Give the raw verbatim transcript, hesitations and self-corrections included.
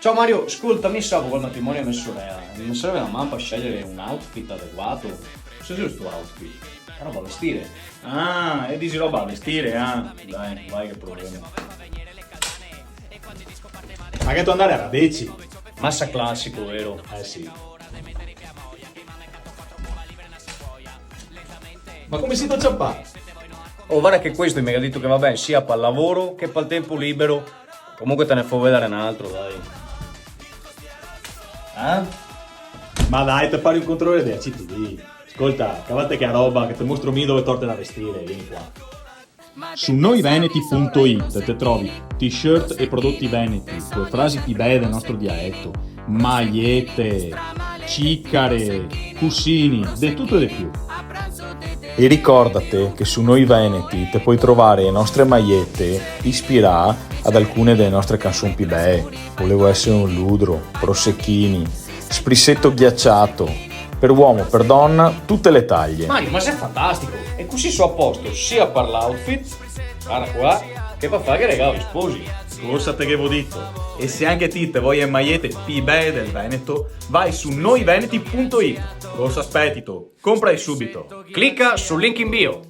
Ciao Mario, scolta, mi sapo col matrimonio de me sorela, me serve na man par scegliere un outfit adeguato. Cosa xe sto outfit? Xe roba da vestire. Ah, e dixi roba da vestire, ah. Dai, vai che problema. Ma gheto da ndare a Radeci? Masa clasico, vero? Eh sì. Ma come sito ciapà? Oh, varda che questo me ga dito che va ben sia pal lavoro che pal tempo libero. Comunque te ne fo vedare un altro, dai. Eh? Ma dai, te pari un controlador de C T V. Scolta, cavate che roba, che te mostro mi dove torte da vestire, vien qua. Su noiveneti punto it te trovi t-shirt e prodoti veneti, co e frasi pi bee del nostro dialeto, maiete, cicare, cusini, de tuto e de più. E ricordate che su Noi Veneti te pol trovare e nostre maiete ispirà ad alcune dele nostre canson pi bee, Volevo essere un ludro, Prosecchini, Sprisseto ghiacciato, per uomo, per donna, tute le taglie. Mario, ma xe fantastico! E cusì so a posto sia par l'outfit, varda qua, che par fare el regalo ai sposi. Cosa te ghevo dito? E se anche ti te vol e maiete pi bee del Veneto, vai su noiveneti punto it. Cosa spetito? Compra subito! Clica sul link in bio.